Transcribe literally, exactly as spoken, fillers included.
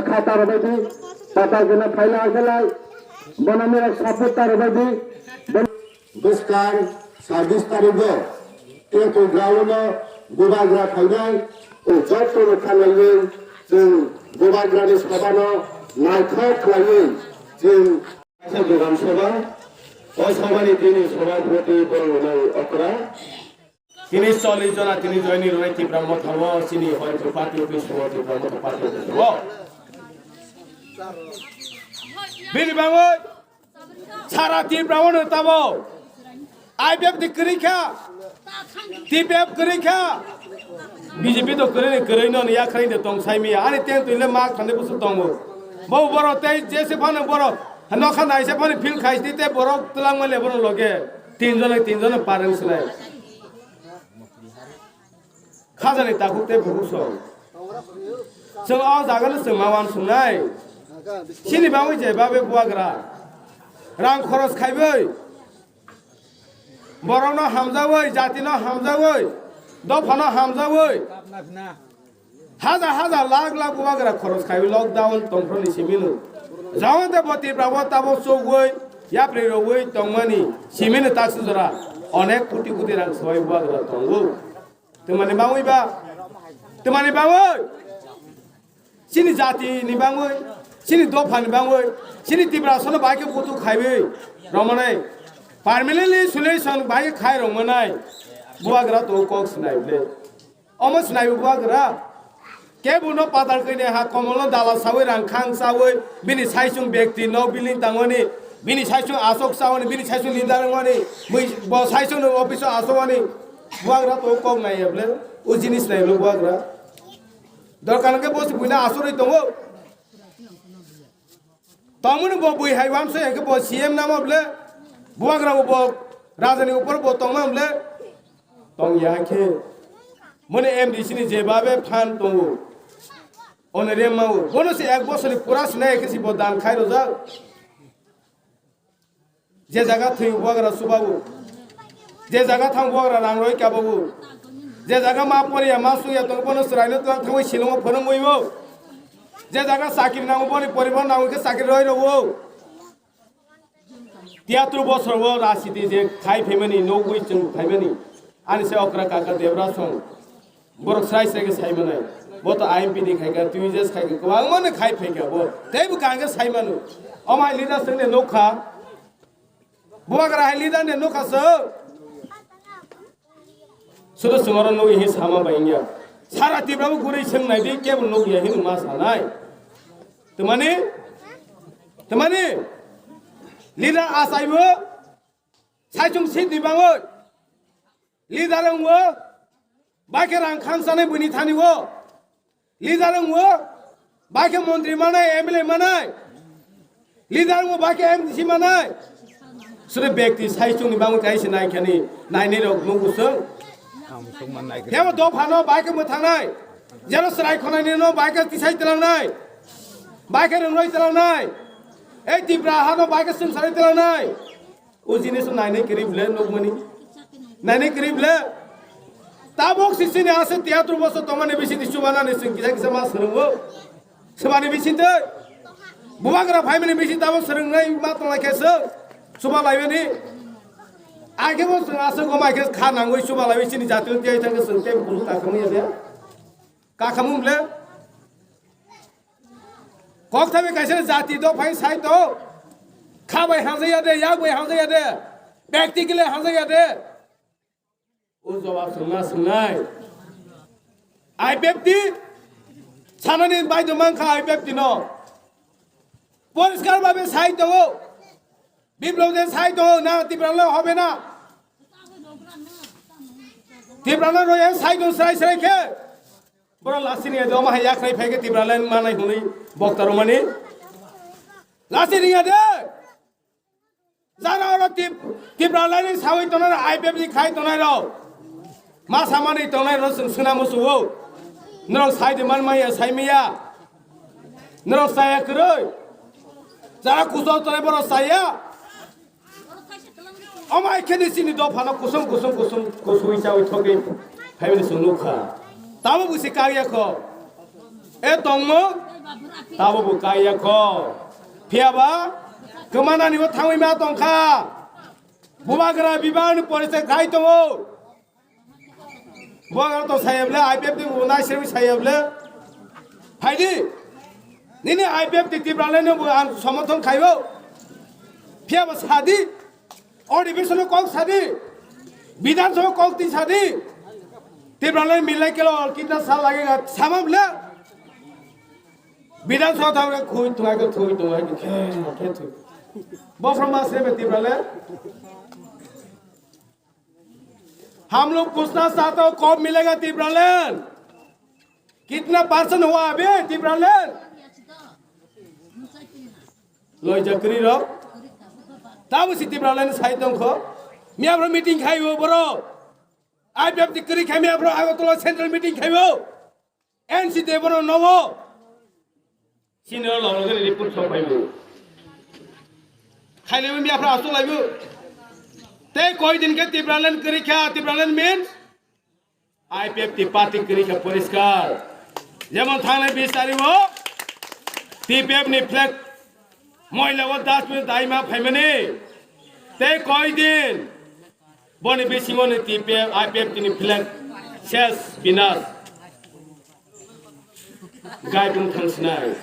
Khata rwbaidi, pata gana phaila khelai, bono mera support ta rwbaidi. Bwskang sabis tarigo, Tengkung ground-o bubagra phainai, o joto no khanlaiwi chwng bubagrani sabano naithok khlaiwi chwng kaisa dogan soba, o sobani tini sobapoti borok rwnai okra. Tini chollish jona tini join rwnai Tipra Motha o, chini hoi Tipra Motha o, Tipra Motha o. Bini bagwi sara Tipra o no tamo I P F ni kwrwi kha, T P F kwrwi kha, B J P to kwrwi ni kwrwi no ya khrang de tong sai miya. Ani ten twi le ma khande busu tongo. Bo borok tei jese phano borok nokha naise phano feel khai sini tei borok twlangma le borok loge. Tin jona, tin jona pareng sinai. Khajani takhuk tei bukhuk song. Chwng o jaga no chwng ma uansuknai. Chini bagwi je babe bubagra rang khoros khaiwi, borokno hamjawi, jatino hamjawi, dophano hamjawi, hajar hajar lakh lakh bubagra khoros khaiwi lockdown tongphuru ni simino. Jawon de bo Tipra o tabok chugwi, yapri rogwi tongmani simino taksi jora onek koti koti rang swbai bubagra tongo. Twmani bagwi ba? Twmani bagwi? Chini jati ni bagwi, chini dopha ni bagwi, chini Tiprasa no bai khe butu khaiwi romani permanently solution bai khe khai romani bubagra to kok sinai ble. Omo sinai bubagra. Kebo no patal kini ha komol no dala sawi rang khang sawi bini saisung bekti no building tangoni, bini saisung asok sawani, bini saisung leader wngmani, bo saisung no office o asok wani bubagra to kok nai ble. O jinis nai ble bubagra. Dorkar hwnkhe bo se buino asorwi tongo. Tongmani bo bui hai uansoi hwnkhe bo C M namo ble, bubagra bo rajani upor bo tongma ble. Tong ya khe mone M D C ni je babe phan tongo. One remma o. Bono se ek bosorni pura sinai khe si bo dan khai rojak. Je jaga thwi bubagra subabu. Je jaga thang bubagra rang roi kababu. Je jaga ma poriya ma sungya tong bono chwraino twlang thangwi silongo phwnwngwi bo. Je jaga chakri nango boni poribar nango khe chakri roi rwo. Tiyatru bosor o rajniti je khai phaimani nugwi chwng phaimani. Ani se okra kaka Debra song. Borok srai srai khe sai manai. Bo to I M P ni khai kha, T V S khai kha, kwbangma no khai phai kha bo. Tei bo kaham khe sai mano. Omo hai leader swng de nuk kha. Bubagra hai leader de nuk kha so. Sudo sumaro nuk hi sama bai ya. Sara Tipra bo guri swng nai di kebo nuk ya hin ma sanai. Twmani? Twmani? Leader asai bo. Saichung seat ni bangwi. Leader wngwo, bai khe rang khamsanai buini thani o. Leader wngwo, bai khe montri manai, M L A manai. Leader wngwo, bai khe M D C manai. Sure bekti saichung ni bangwi kaisa nai khani, nainai rok nungo chwng. Tebo dophano bai khe mwthangnai. Jero chwrai khonani no bai khe tisai twlangnai. Bai khe rwngroi twlangnai. Ei Tipra hano bai khe chwngsarai twlangnai. O jinis nainai kwrwi ble nukmani. Nainai kwrwi ble. Tabuk sisini ase tiyatro boso tongmani bisini chubanani chwng kisa kisa ma swrwngo. Swbani bisinte. Bubagra phaimani bisi tabuk swrwngnai ma tonglai khe se. Chuba laibani. Akhebo chwng ase gomai khe kha nangwi chuba laiwi chini jatino tiyai thangkhe chwng tei bukhuk kakhwmani ya de. Kakhamu ble. Kok thabi kaisa jati dophai sai to. Kha bai hamjaya de, yak bai hamjaya de. Practically hamjaya de. O jawab swngna swngnai. I P F T sanani bai do mankha I P F T no. Poriskar babe sai to. Biplop de sai to na Tipra le hobe na. Tipra le roye sai to srai srai khe. Boro lasini ya do ma ya khai phai khe Tipra le manai hunui bokta romani. Lasini ya de. Jara oro Tip-, Tipra laini sawi tongnai rok, I P F ni khai tongnai rok. Ma samani tongnai rok chwng swnamo sugo. Norok sai di man maya, sai maya. Norok saya kwrwi. Jara kuchuk tongnai borok saya. Omo hai khe ni chini dophano kusum kusum kusum kusui chawi thogwi phaimani chwng nukha. Tamo busi kagya kho. E tongmo. Tabo bo kaiya kho. Phiya ba kwmanani bo thangwi ma tongkha. Bubagra bibani porisa khai tongo. Bubagra to sayable, I P F ni bo nai seri sayable. Phaidi. Nini I P F ni Tipraland no bo ang somorthon khaibo. Phiya ba sadi. Odhibeshon kok sadi. Bidhan Sabha kok tin sadi. Tipraland milai kelo kitna sal lagega sama bole. Bidhan Sabha thamre khui tungai ko thui tungai ko khe khe thui. Bofrom mas re Tipraland. हम लोग पूछना चाहता हूँ कब मिलेगा तिब्रालैंड? कितना परसेंट हुआ अभी Tipraland? Loi jakri rok. Tabo si Tipraland sai tongkho. Miya bro meeting khaibo bro. I P F ni kwrwi khe miya bro Agartala central meeting khaibo. N C T bono nowo. Senior log logni report sok phaibo. Khailaibo miya phra asuk laibo. Tei koi din khe Tipraland kwrwi kha, Tipraland means I P F ni party kwrwi kha poriskar. Jemon thangnai bis tarikh o T P F ni flag moila o dustbin daima phaimani. Tei koi din Boni bisingo ni T P F, I P F ni flag ses binas. Gai bung thang sinai.